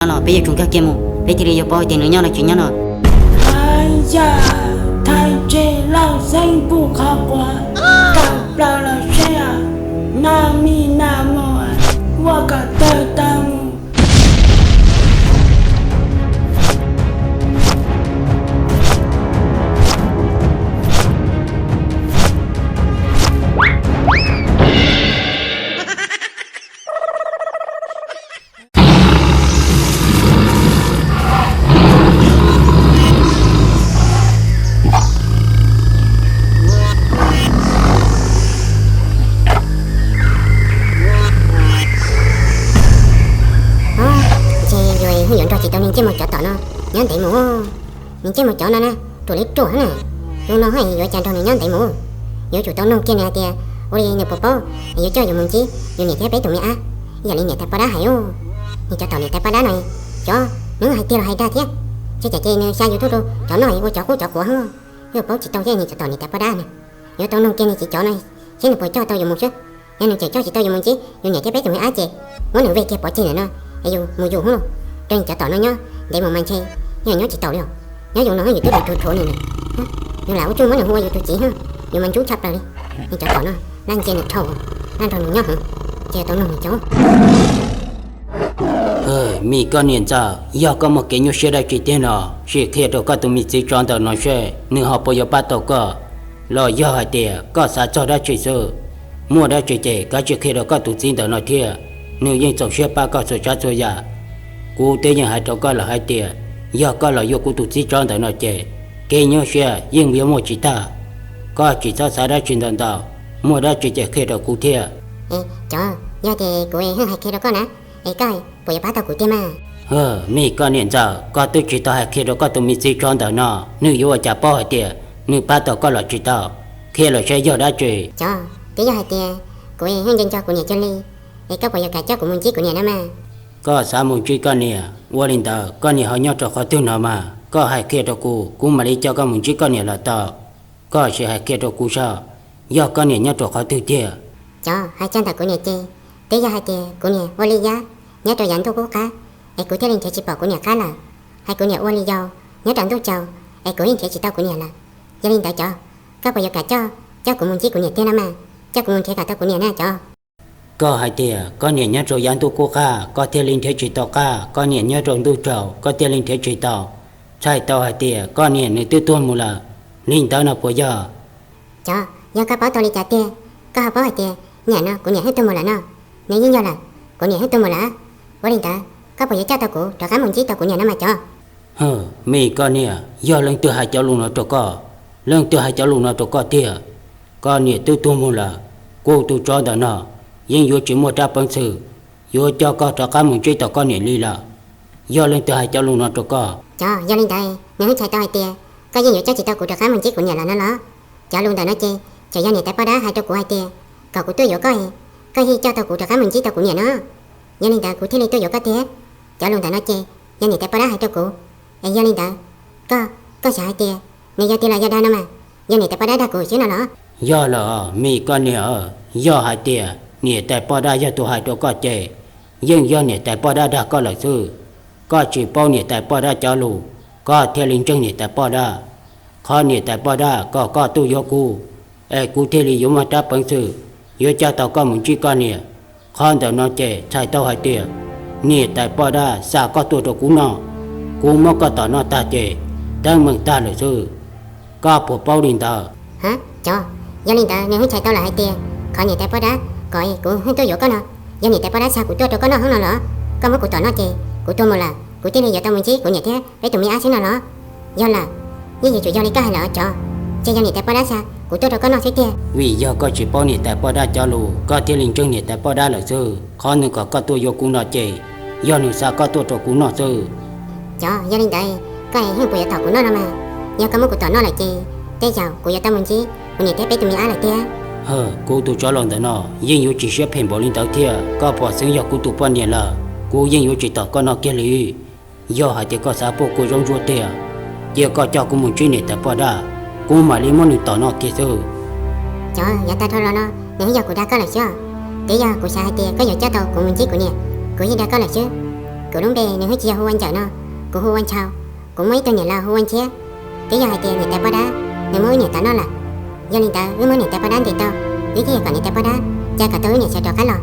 no no, peb yuav tsum nkag kiag mus, peb thiaj li yuav paub hais tias nws nyob no tsis nyob no. Hais yam, thaij tseg lauj, xeeb pum qhov quav, tawm plaws los seb, naj mij naj mos, ua kom tawg tag mus. Ntshe yus yuav nrog tsis tau niag ntsej muag cov tom no nyob ntev mus. Niag ntsej muag cov no na, ruam li ruam na. Zoo no hos yuav cas nrog nws nyob ntev mus. Yuav tsum tau nug kiag nws hais tias ua li nws puas paub yuav coj yus mus ntsib yus niam thiab peb tus me ab, ib yam li niam tais poj dab hais. Niag cov tom niam tais poj dab no, cov, nws hais tiag los hais dag thiab. Tsis cas ces nws xa yus tuaj rau cov no ua cov qub cov quav hos. Yuav paub tsis tau thiab niag cov tom niam tais poj dab no. Yuav tau nug kiag niag txiv cov no seb nws puas coj tau yus mus xwb. Yog nws tseem coj tsis tau yus mus ntsib yus niam thiab peb tus me ab ces muab nws ve kiag pov tseg ntawm no es yus mus yus hub los. Rau niag cov tom no nyob ntev mus mas ntshe yog nyob tsis taus li os. Nyob yus no yus twb dhuav dhuav nws lawm. Yus lam ua tsuj muab nws hu ua yus tus txiv hos, yus mas ntxub tshaj plaws li. Niag cov tom no, laj ntsia nws dhau, laj nrog nws nyob heev, ces yuav tau nug nws cov. Mim koj niam ntxawm, yog koj muaj kev nyuaj siab dab tsi tiag no, sim qhia rau koj tus me txiv tsov ntawm no seb nws ho puas yuav pab tau koj, los yog hais tias koj xav txog dab tsi xwb. Muaj dab tsi ces kav tsij qhia rau koj tus txiv ntawm no thiab, nws yeej txaus siab pab koj txhua tsav txhua yam. Kuv twb yeej hais rau koj lawm hais tias yog koj los yuav kuv tus txiv tsov ntawm no ces kev nyuaj siab yeej yuav muaj tsis tag. Koj tsis txhob xav dab tsi ntau ntau, muaj dab tsi ces qhia rau kuv thiab. Cov, yog tias kuv hwj hais qhia rau koj na, es koj puas yuav pab tau kuv tiag mas? Mim koj niam ntxawm, koj twb tsis tau hais qhia rau koj tus me txiv tsov ntawm no, nws yuav ua cas paub hais tias nws pab tau koj los tsis tau? Qhia lawm seb yog dab tsi. Cov, twb yog hais tias kuv hwj nco nco kuv niam cuag li, es koj puas yuav kam coj kuv mus ntsib kuv niam na mas? Koj xav mus ntsib koj niam, ua li ntawd koj niam ho nyob rau qhov twg no mas koj hais qhia rau kuv, kuv mam li coj koj mus ntsib koj niam los tau. Koj sim hais qhia rau kuv saib, yog koj niam nyob rau qhov twg tiag? Cov, hais txog ntawm kuv niam ces, twb yog hais tias kuv niam ua li yab nyob rau yav ntuj qub qab, es kuv thiaj li nrhiav tsis pom kuv niam qab lawm. Hais kuv niam ua li yau nyob rau ntuj tsaus, es kuv yeej nrhiav tsis tau kuv niam lawm. Yog li ntawd cov, koj puas yuav kam coj, coj kuv mus ntsib kuv niam tiag no mas? Coj kuv mus nrhiav kom tau kuv niam na cov. Koj hais tias koj niam nyob rau yav ntuj qub qab koj thiaj li nrhiav tsis tau qab, koj niam nyob rau ntuj tsaus koj thiaj li nrhiav tsis tau. Txhais tau hais tias koj niam nws twb tuag mus lawm, li ntawd no puas yog? Cov, yog koj paub tau li cas tiag, koj ho paub hais tias niam no kuv niam hwj tuag mus lawm no? Nws yeej yog lawm, kuv niam hwj tuag mus lawm. Ua li ntawd koj puas yuav coj tau kuv rov qab mus ntsib tau kuv niam no mas cov? Mim koj niam, yog leej twg hais cov lus no rau koj? Leej twg hais cov lus no rau koj tiag? Koj niam twb tuag mus lawm, kuv tus tsov ntawm no yeej yuav tsis muaj rab peev xwm yuav coj koj rov qab mus ntsib tau koj niam li lawm. Yog leej twg hais cov lus no rau koj? Cov, yog li ntawd nws hwj txhais tau hais tias koj yeej yuav coj tsis tau kuv rov qab mus ntsib kuv niam lawm no los? Cov lus ntawm no ces txawm yog niam tais poj dab hais rau kuv hais tias kom kuv tuaj yuav koj, koj yeej coj tau kuv rov qab mus ntsib tau kuv niam no. Yog li ntawd kuv thiaj li tuaj yuav koj thiab. Cov lus ntawm no ces yog niam tais poj dab hais rau kuv. Es yog li ntawd, koj, koj xav hais tias nws yog tiag los yog dag no mas? Yog niam tais poj dab dag kuv xwb no los? Yog lawm mim koj niam, yog hais tias niam tais poj dab yog tus hais rau koj ces yeej yog niam tais poj dab dag koj lawm xwb. Koj tsis paub niam tais poj dab cov lus, koj thiaj li ntseeg niam tais poj dab. Qhov niam tais poj dab kom koj tuaj yuav kuv, es kuv thiaj li yuav muaj rab peev xwm yuav coj tau koj mus ntsib koj niam. Qhov ntawm no ces txhais tau hais tias niam tais poj dab xa koj tuaj rau kuv noj, kuv muab koj tom noj tag ces teeb meem tag lawm xwb. Koj puas paub li ntawd? Cov, yog li ntawd nws hwj txhais tau lawm hais tias qhov niam tais poj dab kom kuv hwj tuaj yuav koj no, yog niam tais poj dab xa kuv tuaj rau koj noj hoob no los? Koj muab kuv tom noj ces kuv tuag mus lawm kuv thiaj li yuav tau mus ntsib kuv niam thiab peb tus me ab xwb no los? Yog lawm, yeej yuav tsum yog li koj hais lawm cov. Ces yog niam tais poj dab xa kuv tuaj rau koj noj xwb tiag. Vim yog koj tsis paub niam tais poj dab cov lus koj thiaj li ntseeg niam tais poj dab lawm xwb. Qhov nws kom koj tuaj yuav kuv no ces yog nws xa koj tuaj rau kuv noj xwb. Cov, yog li ntawd koj es hwj puas yuav tom kuv noj no mas? Yog koj muab kuv tom noj lawm ces tej zaum kuv yuav tau mus ntsib kuv niam thiab peb tus me ab lawm tiag. Kuv tus tsov laus ntawm no yeej yuav tsis siab phem npaum li ntawd thiab. Koj pom xeeb yog kuv tus poj niam lawm, kuv yeej yuav tsis tom koj noj kiag li. Yog hais tias koj xav puaj kua zaub ntsuab tiag, cia koj coj kuv mus ntsib niam tais poj dab, kuv mam li muab nws tom noj kiag xwb. Cov, yav tag dhau los no nws yeej yog kuv dag koj lawm xwb. Twb yog kuv xav hais tias koj yuav coj tau kuv mus ntsib kuv niam, kuv yeej dag koj lawm xwb. Kuv lub npe nws hwj tsis yog hu ua Ncawm no, kuv hu ua Nchau. Kuv muaj ib tug niam laus hu ua Nchia. Twb yog hais tias niam tais poj dab nws muab wb niam tom noj lawm. Yog li ntawd wb muab niam tais poj dab ntes tau, wb thiaj yog kom niam tais poj dab ca kom tau wb niam sawv rov qab los.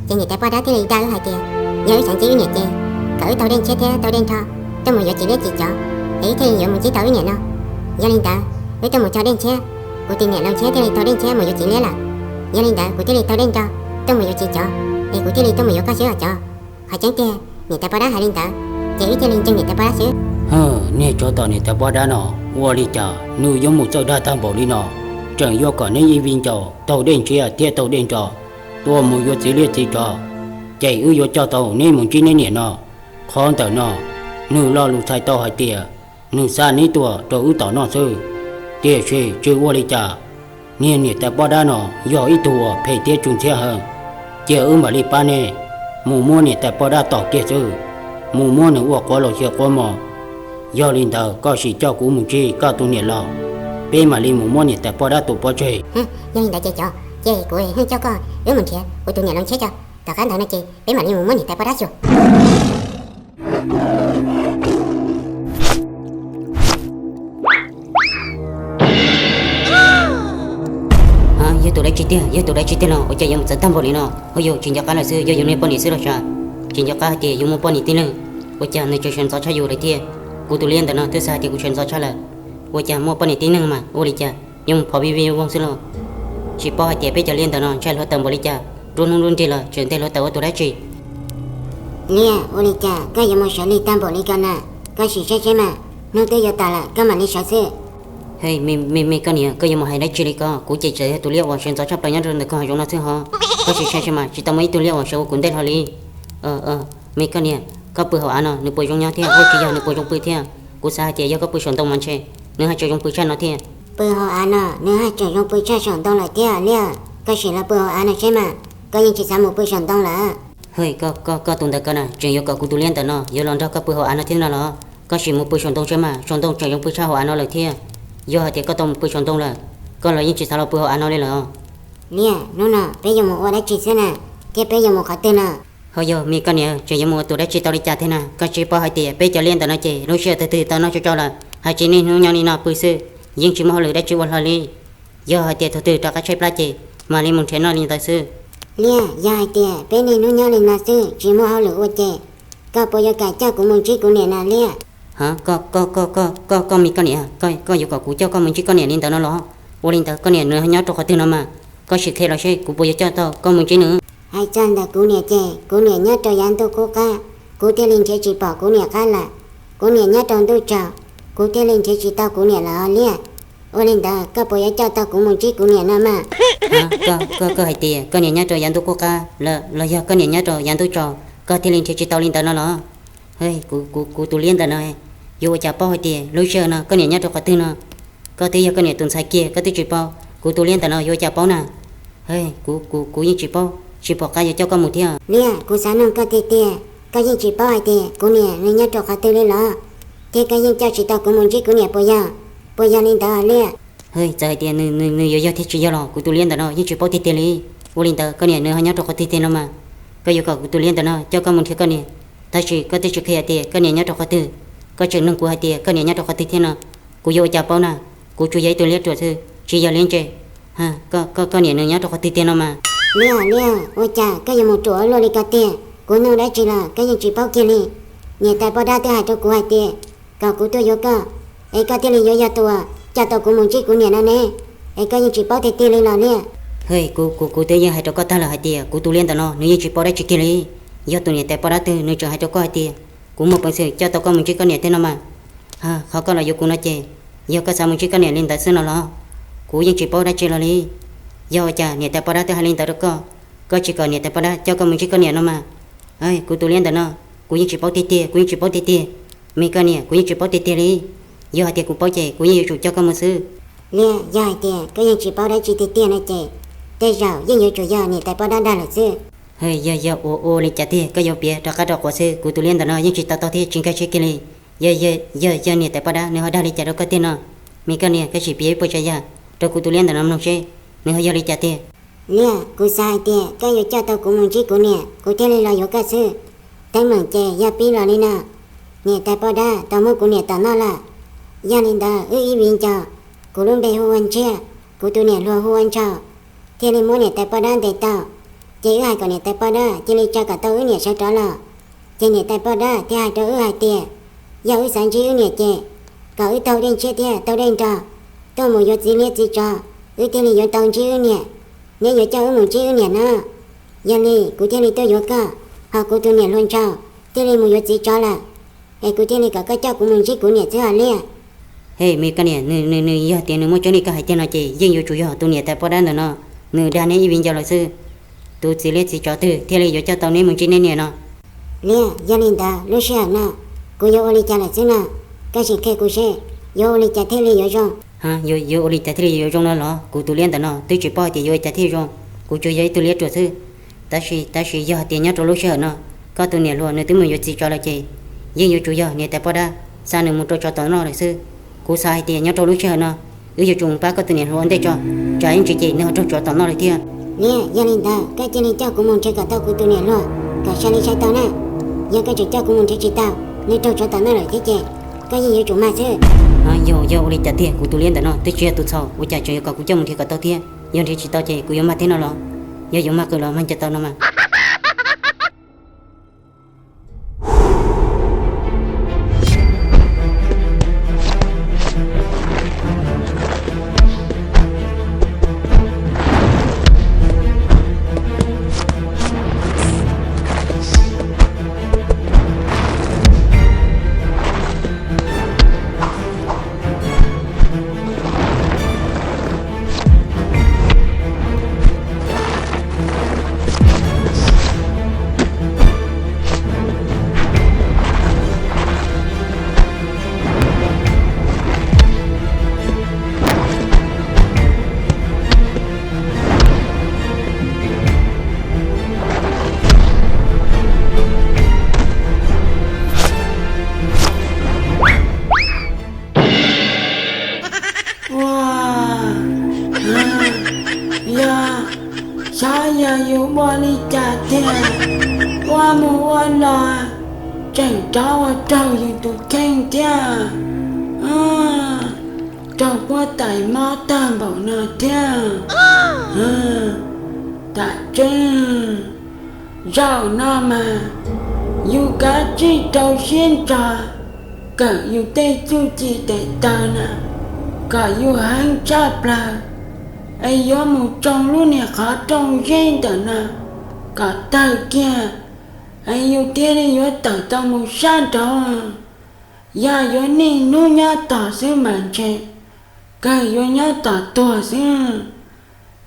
Ces niam tais poj dab thiaj li dag wb hais tias yog wb xav ntsib wb niam ces kom wb taug dej ntshiab thiab taug dej nrho tuaj mus yuav txiv liab txiv tsov, es wb thiaj li yuav mus ntsib tau wb niam no. Yog li ntawd wb tuaj mus cog dej ntshiab, kuv tus niam laus Nchia thiaj li taug dej ntshiab mus yuav txiv liab lawm. Yog li ntawd kuv thiaj li taug dej nrho tuaj mus yuav txiv tsov, es kuv thiaj li tuaj mus yuav koj xwb os cov. Qhov tseeb tiag, niam tais poj dab hais li ntawd, ces wb thiaj li ntseeg niam tais poj dab xwb. Hwj, niag tsov tom niam tais poj dab no, ua li cas nws yuav mus txawj dag tag npaum li no? Tseem yuav kom neb ib viv ncaus taug dej ntshiab thiab taug dej nrho tuaj mus yuav txiv liab txiv tsov, ces wb yuav coj tau neb mus ntsib neb niam no. Qhov ntawm no, nws lo lus txhais tau hais tias nws xa neb tuaj rau wb tom noj xwb. Tiam sis tsis ua li cas, niag niam tais poj dab no yog ib tug uas phem thiab tsu ntxhiab heev, cia wb mam li pab neb mus muab niam tais poj dab tom kiag xwb, mus muab nws ua quav los xyaw quav mos. Yog li ntawd koj sim coj kuv mus ntsib koj tus niam laus, peb mam li mus muab niam tais poj dab tus pov tseg. Yog li ntawd ces cov, ces kuv yeej coj koj wb mus nrhiav kuv tus niam laus Nchia tso. Tom qab ntawd no ces peb mam li mus muab niam tais poj dab xyuas. Yog tus dab tsi tiag, yog tus dab tsi tiag no ua cas yuav mus txawv tag npaum li no? Hauj yus, tsis nco qab lawm xwb, yog yus niag poj niam xwb los sav. Tsis nco qab hais tias yuav muaj poj niam tib neeg, ua cas nws tseem sawv ntxov tshaj yus lawm thiab? Kuv tus liab ntawm no twb xav hais tias kuv sawv ntxov tshaj lawm, ua cas muaj poj niam tib neeg mas ua li cas, yuav mus phov vij vij voog xwb lauj. Tsis paub hais tias peb cov liab ntawm no ntshai hluav taws npaum li cas, nruab hnub nruab nrig los tseem nteg hluav taws ua tus dab tsi. Liab, ua li cas koj yuav mus sawv lig tag npaum li ko na? Koj sim saib seb mas, hnub twb yuav tas lawm koj mam li sawv xwb. Hej, me, me koj niam, koj yuav mus hais dab tsi li ko? Kuv ces tseem yog tus liab uas sawv ntxov tshaj plaws nyob rau ntawm koj hav zoov no xwb hos. Koj sim saib seb mas, tsis tau muaj ib tug liab uas sawv ua kuv ntej hlo li. Me koj niam, koj pw hauv av no nws puas zoo nyob thiab, ua tsis yog nws puas zoo pw thiab? Kuv xav hais tias yog koj pw saum ntoo mas ntshe nws haj tseem zoo pw tshaj no thiab. Pw hauv av no nws haj tseem zoo pw tshaj saum ntoo lawm thiab liab. Koj sim los pw hauv av no seb mas, koj yeej tsis xav mus pw saum ntoo lawm. Hej, koj, koj tus ntawd ko na, tseem yuav kom kuv tus liab ntawm no yuav los nrog koj pw hauv av no thiab no los? Koj sim mus pw saum ntoo seb mas, saum ntoo tseem zoo pw tshaj hauv av no lawm thiab. Yog hais tias koj tau mus pw saum ntoo lawm, koj los yeej tsis xav los pw hauv av no li los? Liab, hnub no peb yuav mus ua dab tsi xwb na? Thiab peb yuav mus qhov twg no? Ho yog me koj niam, tseem yuav mus ua tus dab tsi tau li cas thiab na? Koj tsis paub hais tias peb cov liab ntawm no ces lub sij hawm thaum twg tau noj tsau tsau lawm, hais tsis nej hnub nyob li no pw xwb, yeej tsis muaj hauj lwm dab tsi ua hlo li. Yog hais tias thaum twg rov qab tshaib plab ces mam li mus nrhiav noj li ntawd xwb. Liab, yog hais tias peb niaj hnub nyob li no xwb tsis muaj hauj lwm ua ces, koj puas yuav kam coj kuv mus ntsib kuv niam na liab? Hov, koj, koj, koj, koj, koj me koj niam, koj yuav kom kuv coj koj mus ntsib koj niam li ntawd no los? Ua li ntawd koj niam nws nyob rau qhov twg no mas? Koj sim qhia los seb kuv puas yuav coj tau koj mus ntsib nws. Hais txog ntawm kuv niam ces kuv niam nyob rau yav ntuj qub qab, kuv thiaj li nrhiav tsis pom kuv niam qab lawm. Kuv niam nyob rau ntuj tsaus, kuv thiaj li nrhiav tsis tau kuv niam lawm os liab. Ua li ntawd koj puas yuav coj tau kuv mus ntsib kuv niam no mas? Koj, koj, koj hais tias koj niam nyob rau yav ntuj qub qab los yog koj niam nyob rau yav ntuj tsaus koj thiaj li nrhiav tsis tau li ntawd no los? Hej, kuv, kuv, kuv tus liab ntawm no, yuav ua cas paub hais tias lub sij hawm no koj niam nyob rau qhov twg no? Koj twb yog koj niam tus ntxhais kiag koj twb tsis paub, kuv tus liab ntawm no yuav ua cas paub na? Hej, kuv, kuv, kuv yeej tsis paub, tsis pom qab yuav coj koj mus thiab. Liab, kuv xav nug koj tiag tiag, koj yeej tsis paub hais tias kuv niam nws nyob rau qhov twg li los? Thiab koj yeej coj tsis tau kuv mus ntsib kuv niam puas yog? Puas yog li ntawd liab? Hej, txawm hais tias nws, nws, nws yuav yog thiab tsis yog los kuv tus liab ntawm no yeej tsis paub tiag tiag li. Ua li ntawd koj niam nws ho nyob rau qhov twg tiag no mas? Koj yuav kom kuv tus liab ntawm no coj koj mus nrhiav koj niam, tab sis koj twb tsis qhia tias koj niam nyob rau qhov twg. Koj tseem nug kuv hais tias koj niam nyob rau qhov twg thiab no, kuv yuav ua cas paub na? Kuv tsuas yog ib tug liab ruam xwb, tsis yog liab ntse. Koj, koj niam nws nyob rau qhov twg tiag no mas? Liab, liab, ua cas koj yuav mus ruam ua luaj li ko tiag? Kuv nug dab tsi los koj yeej tsis paub kiag li. Niam tais poj dab twb hais rau kuv hais tias kom kuv tuaj yuav koj, es koj thiaj li yuav yog tus uas coj tau kuv mus ntsib kuv niam no ne, es koj yeej tsis paub tiag tiag li los liab? Hej, kuv, kuv, kuv twb yeej hais rau koj tag lawm hais tias kuv tus liab ntawm no nws yeej tsis paub dab tsi kiag li. Yog tus niam tais poj dab twg nws tseem hais rau koj hais tias kuv muaj peev xwm coj tau koj mus ntsib koj niam thiab no mas? Qhov koj los yuav kuv no ces, yog koj xav mus ntsib koj niam li ntawd xwb no los? Kuv yeej tsis paub dab tsi los li. Yog ua cas niam tais poj dab twb hais li ntawd rau koj, koj tsis kom niam tais poj dab coj koj mus ntsib koj niam no mas? Kuv tus liab ntawm no, kuv yeej tsis paub tiag tiag, kuv yeej tsis paub tiag tiag. Me koj niam, kuv yeej tsis paub tiag tiag li. Yog hais tias kuv paub ces kuv yeej yuav tsum coj koj mus xwb. Liab, yog hais tias koj yeej tsis paub dab tsi tiag tiag no ces, tej zaum yeej yuav tsum yog niam tais poj dab dag lawm xwb. Hej, yog, yog ua, ua li cas tiag koj yuav piav rov qab rau quav xwb? Kuv tus liab ntawm no yeej tsis to taub thiab tsis nkag siab kiag li. Yog, yog, yog niam tais poj dab nws ho dag li cas rau koj tiag no? Me koj niam, koj sim piav ib puas tsav yam rau kuv tus liab ntawm no mloog seb nws ho yog li cas tiag. Liab, kuv xav hais tias koj yuav coj tau kuv mus ntsib kuv niam kuv thiaj li los yuav koj xwb. Teeb meem ces yog pib los li no. Niam tais poj dab tau muab kuv niam tom noj lawm. Yog li ntawd wb ib viv ncaus, kuv lub npe hu ua Ntsiag, kuv tus niam hluas hu ua Ntshaus, thiaj li muab niam tais poj dab ntes tau. Ces wb hais kom niam tais poj dab cia li tsa kom tau wb niam sawv rov los. Ces niam tais poj dab thiaj hais rau wb hais tias, yog wb xav ntsib wb niam ces kom wb taug dej ntshiab thiab taug dej nrog, tuaj mus yuav txiv liab txiv tsov, wb thiaj li yuav tau ntsib wb niam. Neb yuav coj wb mus ntsib wb niam no. Yog li kuv thiaj li tuaj yuav koj, ho kuv tus niam hluas Ntshaus thiaj li mus yuav txiv tsov lawm. Es kuv thiaj li kom koj coj kuv mus ntsib kuv niam xwb hos liab. Hej, me koj niam, nws, nws, nws yog tias nws muaj tseeb li koj hais tiag no ces yeej yuav tsum yog tus niam tais poj dab ntawm no, nws dag neb ib viv ncaus lawm xwb. Tus txiv liab txiv tsov twg thiaj li yuav coj tau neb mus ntsib neb niam no? Liab, yog li ntawd lub sij hawm no kuv yuav ua li cas lawm xwb no? Koj sim qhia kuv seb yuav ua li cas thiaj li yuav zoo. Yuav, yuav ua li cas thiaj li yuav zoo no los? Kuv tus liab ntawm no twb tsis paub hais tias yuav ua cas thiaj zoo. Kuv tsuas yog ib tug liab ruam xwb. Tab sis, tab sis yog hais tias nyob rau lub sij hawm no, koj tus niam hluas nws twb mus yuav txiv tsov lawm ces yeej yuav tsum yog niam tais poj dab xa nws mus rau tsov tom noj lawm xwb. Kuv xav hais tias nyob rau lub sij hawm no, wb yuav tsum mus pab koj tus niam hluas ua ntej tso, tsam ib ntsis ces nws ho raug tsov tom noj lawm thiab. Liab, yog li ntawd koj cia li coj kuv mus nrhiav kom tau kuv tus niam hluas kom sai li sai tau na. Yog koj tseem coj kuv mus nrhiav tsis tau, nws raug tsov tom noj lawm thiab ces koj yeej yuav tsum mag xwb. Yog, yog ua li cas tiag, kuv tus liab ntawm no twb tsis yog tus txhaum, ua cas tseem yuav kom kuv coj mus nrhiav kom tau thiab? Yog nrhiav tsis tau ces kuv yuav mag thiab no los? Yog yuav mag qw los mag ncaws tau no mas. Ua, yog, xyov yog yus ua li cas tiag, ua mus ua los tseem rov ua raug yus tus kheej thiab. Raug puab tais mob tag npaum no thiab. Tam tseeb, zaum no mas yus kav tsij rau siab ntso kawm yus tej txuj ci tes taw na, kom yus heev tshaj plaws, es yuav mus tsoo lub niag qhov rooj zeb ntawm no kom tawg kiag, es yus thiaj li yuav tawm tau mus sab nraud. Yog yuav niaj hnub nyob tos xwb mas ntshe kawg yuav nyob tos tuag xwb.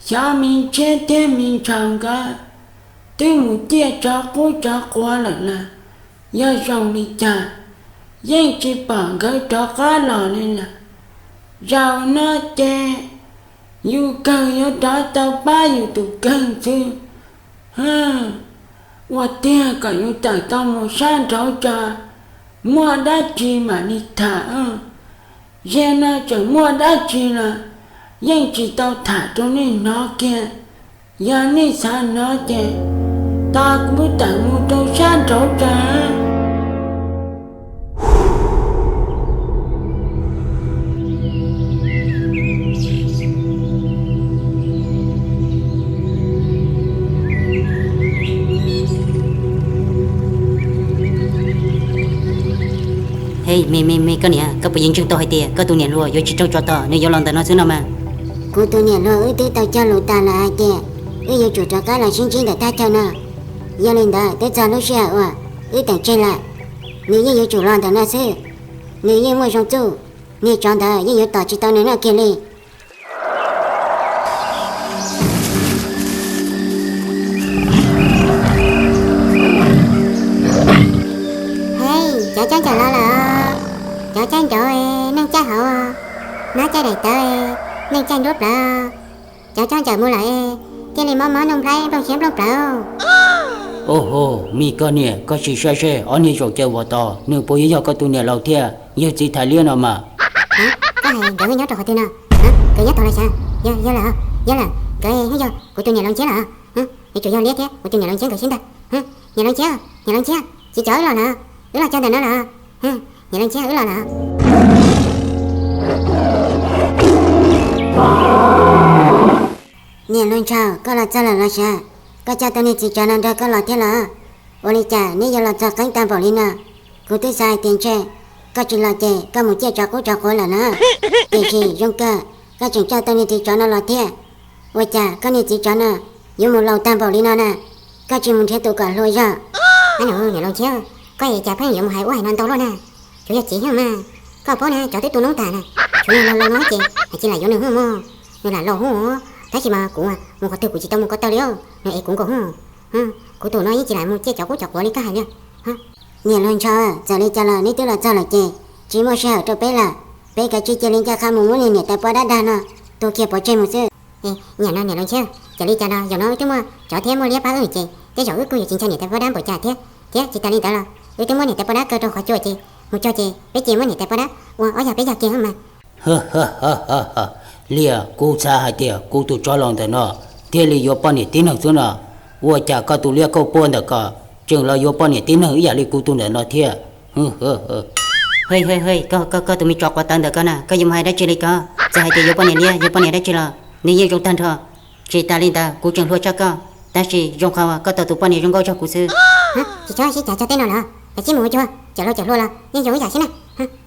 Xyov me Ntshiab thiab me Ntshaus nkawd twb mus ciaj tsov qub tsov quav lawm na, yog zoo li cas yeej tsis pom nkawd rov qab los li lawm. Zaum no ces yus kawg yuav rov tau pab yus tus kheej xwb. Ua tiag kom yus tawm tau mus sab nraud tso, muaj dab tsi mam li tham. Zaum no tseem muaj dab tsi los yeej tsis tau tham rau nej hnov kiag. Yog nej xav hnov ces tos kuv tawm mus rau sab nraud tso. Hej, me, me, me koj niam, koj puas yeej ntseeg tau hais tias koj tus niam hluas yuav tsis raug tsov tom, nws yuav los ntawm no xwb no mas? Kuv tus niam hluas wb twb tau cog lus tas lawm hais tias wb yuav tsum rov qab los sib ntsib ntawm thaj chaw no. Yog li ntawd twb txog lub sij hawm uas wb teem tseg lawm, nws yeej yuav tsum los ntawm no xwb. Nws yeej muaj zoo txuj, niag tsov ntawd yeej yuav tom tsis tau nws noj kiag li. Hej, cov caij ncaws los lawm, cov caij nraud, neeg caij hauv, nab caij daim tawv, neeg caij nruab plawv, cov caij ncaws mus lawm, thiaj li mob mob nplooj nplhaib nplooj siab nplooj plawv. Au ho, me koj niam, koj sim saib seb ob niag zaum caws uas tos nws puas yuav yog koj tus niam laus thiab yawg txiv Thaj Liab no mas. Koj hais nkawd nyob rau qhov twg no? Nkawd nyob tod los xyov. Yog, yog lawm, yog lawm, nkawd yeej yog kuv tus niam laus Ntsiab lawm. Yuav tsum yog Liab thiab kuv tus niam laus Ntsiab nkawd sib ntag. Niam laus Ntsiab, niam laus Ntsiab. Tsis cov wb los lawm, wb los txog ntawm no lawm. Niam Looj Ntshiab, wb los lawm. Niam Looj Ntshiab, koj los txog lawm los sav? Koj coj tus niag txiv tsov no nrog koj los thiab los? Ua li cas neb yuav los txog qeeb tag npaum li no? Kuv twb xav hais tias ntshe koj tsis los ces koj mus ciaj tsov qub tsov quav lawm na. Tiam sis zoo kawg koj tseem coj tus niag txiv tsov no los thiab. Ua cas koj niag txiv tsov no yuav mus laus tag npaum li no na? Koj tsis mus nrhiav tus kom hluas zog? Ab, niam Looj Ntshiab, koj es cas pheej yuav mus hais ua hais no ntau luaj na? Tsuas yog txiv hwj mas, koj paub na, cov twb tu noob tag na, tsuas yog laus laus no ces hais tsis lam yuav nws hwj mog. Nws lam laus hwj, tab sis mas kuv mus qhov twg kuv tsis tau mus ko taw li, nws ev kuv nkaus hwj. Kuv tus no yeej tsis lam mus ciaj cov qub cov quav li koj hais li. Niam Looj Ntshiab, txawm li cas los neb twb los txog lawm ces tsis muaj sij hawm rau peb lawm. Peb kav tsij cia li ncaj qha mus muab niag niam tais poj dab dag no tua kiag pov tseg mus xwb. Niam no niam Looj Ntshiab, txawm li cas los zaum no wb twb muaj tsov thiab muaj liab pab wb ces tej zaum wb kuj yuav tsis ntshai niam tais poj dab npaum cas thiab. Thiab tsis tas li ntawd los wb twb muab niam tais poj dab kaw rau qhov tsua ces mus txog ces peb cia muab niam tais poj dab ua ob yag peb yag kiag mas. Liam, kuv xav hais tias kuv tus tsov laus ntawm no thiaj li yuav poj niam tib neeg xwb no, ua cas koj tus liab kauj puab ntawm ko tseem los yuav poj niam tib neeg ib yam li kuv tus ntawm no thiab? Hwj hwj hwj, koj, koj tus me tsov quav tawv ntawm ko na, koj yuav mus hais dab tsi li ko? Txawm hais tias yuav poj niam liab yuav poj niam dab tsi los nws yeej zoo tag nrho. Tsis tas li ntawd kuv tseem hluas tshaj koj, tab sis zoo qhov uas koj tau tus poj niam zoo nkauj zog kuv xwb. Tsis txhob sib cav txog tej no lawm, kav tsij mus ua cuag, cov laus cov hluas los yeej zoo ib yam xwb na.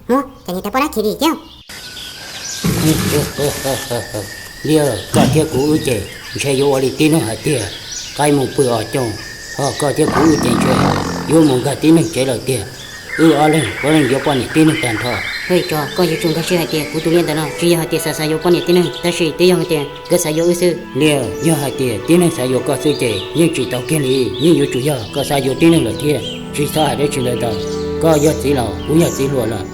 Mus, cov niam tais poj dab khiav dim thiab. Liam, koj thiab kuv wb ces ntshe yuav ua li tib neeg hais tiag, qaib mus pw os cooj, ho koj thiab kuv wb ces ntshe yuav mus nkag tib neeg tsev lawm tiag. Wb ob leeg puav leej yuav poj niam tib neeg tag nrho. Hwj, tso, koj yuav tsum nkag siab hais tias kuv tus Liam ntawm no tsis yog hais tias xav xav yuav poj niam tib neeg, tab sis twb yog hais tias nkawd xav yuav wb xwb. Liam, yog hais tias tib neeg xav yuav koj xwb ces yeej tsis tau kiag li, yeej yuav tsum yog koj xav yuav tib neeg lawm thiab. Tsis txhob hais dab tsi ntau ntau, koj yog txiv laus kuv yog txiv hluas lawm.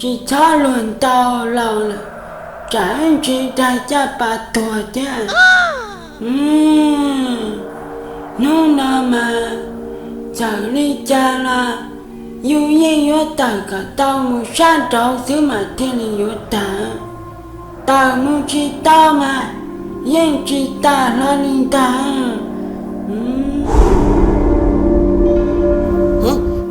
Tsis txhob luag ntau laus lawm, tsam ntsis dag caj pas tuag thiab. Hnub no mas txawm li cas los yus yeej yuav tawm kom tau mus sab nraud xwb mas thiaj li yuav tawm. Tawm mus tsis tau mas yeej tsis tawm hlo li ntag.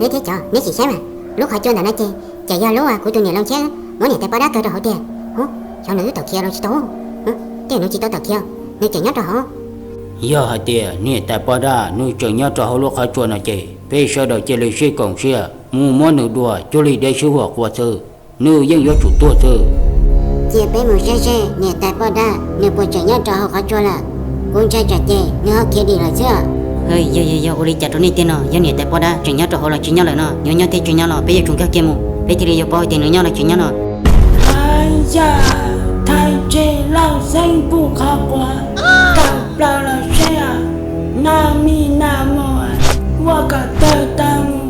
Neb thiab cov, neb sim saib mas, lub qhov cua ntawm no ces tseem yog lub uas kuv tus niam Looj Ntshiab muab niam tais poj dab kaw rau hauv tiag. Hub, xyov nws wb tawm khiav los tsis tau. Tej nws tsis tau tawm khiav, nws tseem nyob rau hauv. Yog hais tias niam tais poj dab nws tseem nyob rau hauv lub qhov tsua no ces peb sawv daws cia li sib koom siab mus muab nws dua cuag li dej sib huam qhua xwb, nws yeej yuav tsum tuag xwb. Cia peb mus saib seb niam tais poj dab nws puas tseem nyob rau hauv qhov tsua lawm. Kuv ntshai tsam ces nws ho khiav dim lawm xwb. Yog, yog, yog ua li cas rau nej tiag no? Yog niam tais poj dab tseem nyob rau hauv los tsis nyob lawm no, yuav nyob thiab tsis nyob los peb yuav tsum nkag kiag mus, peb thiaj li yuav paub hais tias nws nyob los tsis nyob no. Yog, thaij tseg lauj, xeeb puj qhov quav tawm plaws los seb, nag mij nag mus, ua kom tawg tag mus.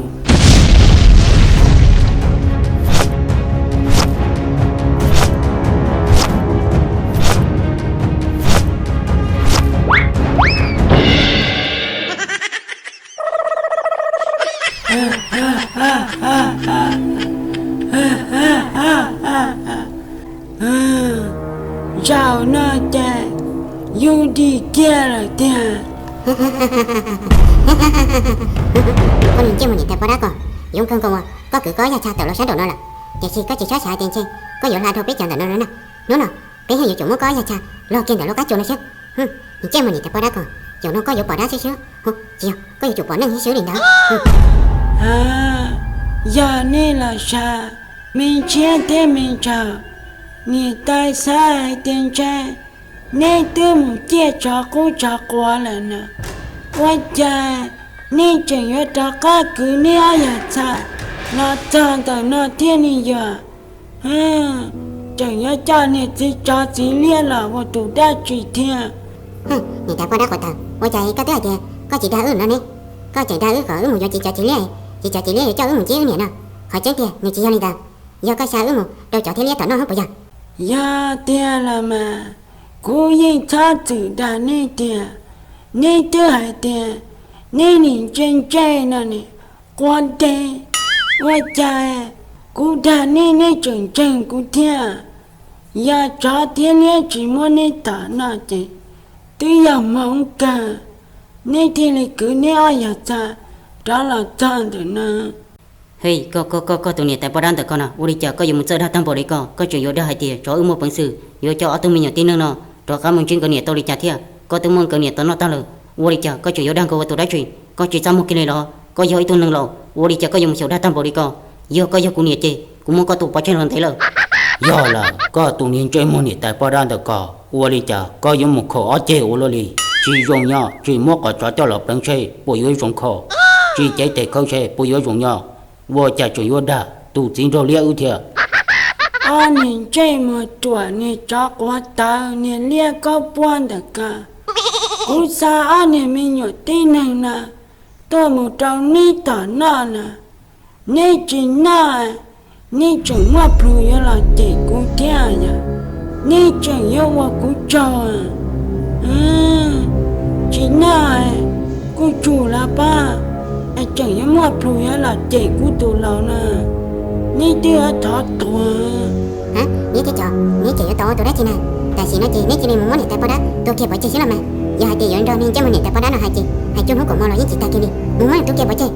Zaum no ces yus dim kiag lawm tiag. Koj niag ntsej muag niam tais poj dab ko, yoov kawg nkaus uas koj kwv koj ob yag tshaj tawm los sab nraum no lawm, tiam sis koj tsis txhob xav hais tias ntshe koj yuav hla dhau peb cov ntawm no no na. Hnub no peb yeej yuav tsum muab koj ob yag tshaj log kiag ntawm lub qab tsua no xwb. Niag ntsej muag niam tais poj dab ko, zaum no koj yuav pom dab xwb xwb, tsis yog koj yuav tsum pom neeg thiab swb li ntawd. Yog nej los sav, me ntshiab thiab me ntsaum, niam tais xav hais tias ntshe neb twb mus ciaj tsov qub tsov quav lawm na. Ua cas Nej tseem yuav rov qab kwv nej ob yam txhais los txog ntawm no thiab ne yog? Tseem yuav coj niag txiv tsov txiv liab los ua tus dab tsi thiab? Niam tais poj dab qhuav taws, ua cas koj twb hais tias koj tsis dag wb no ne? Koj tseem dag wb kom wb mus yuav txiv tsov txiv liab, txiv tsov txiv liab yuav coj wb mus ntsib wb niam no. Qhov tseeb tiag nws tsis yog li ntawd. Yog koj xa wb mus rau tsov thiab liab tom noj hub puas yog? Yog tiag los mas, kuv yeej txhob txwm dag nej tiag. Nej twb hais tias nej nim ntse ntse no ne, quav ntev. Ua cas kuv dag nej, nej tseem ntseeg kuv thiab? Yog tsov thiab liab tsis muab nej tom noj ces twb yog hmoov kawg, nej thiaj li kwv nej ob yam txhais rov los txog ntawm no. Hej, koj, koj, koj, koj tus niam tais poj dab ntawm koj no, ua li cas koj yuav mus txawj dag tag npaum li ko? Koj tseem yuav dag hais tias tsov wb muaj peev xwm yuav coj ob tug me nyuam tib neeg no rov qab mus ntsib nkawd niam tau li cas thiab? Koj twb muab nkawd niam tom noj tag lawm, ua li cas koj tseem yuav dag nkaus ua tus dab tsi? Koj tsis txaj muag kiag li los? Koj yog ib tug neeg laus, ua li cas koj yuav mus xyaum dag tag npaum li ko? Yog koj yog kuv niam ces kuv muab koj tua pov tseg los ntev lawm. Yog lawm, koj tus niag ntsej muag niam tais poj dab ntawm ko, ua li cas koj yuav mus khaum ob ceg ua luaj li? Tsis zoo nyob, tsis muab qhov tsov coj los pleev seb puas yuav zoo khaum, tsis cev tes khawb seb puas yuav zoo nyob, ua cas tseem yuav dag tus txiv nraug liab wb thiab? Ob niag ntsej muag ruam, niag tsov quav tawv, niag liab kaub puab ntawm ko, kuv xa ob niag me nyuam tib neeg no tuaj mus rau neb tom noj no, neb tsis noj, neb tseem muaj plhus yuav los cem kuv thiab yog? Neb tseem yuav ua kuv tsaug? Tsis noj, kuj tsum los pab, es tseem yuav muaj plhus yuav los cem kuv tus laus no. Neb twb yuav thov tuag. Neb thiab cov, neb tseem yuav tau ua tus dab tsi na? Tam sim no ces neb cia li mus muab niam tais poj dab tua kiag pov tseg xwb los mas. Yog hais tias yuav nrog niag ntsej muag niam tais poj dab no hais ces hais cuaj hnub kaum hmo los yeej tsis tag kiag li. Mus muab nws tua kiag pov tseg.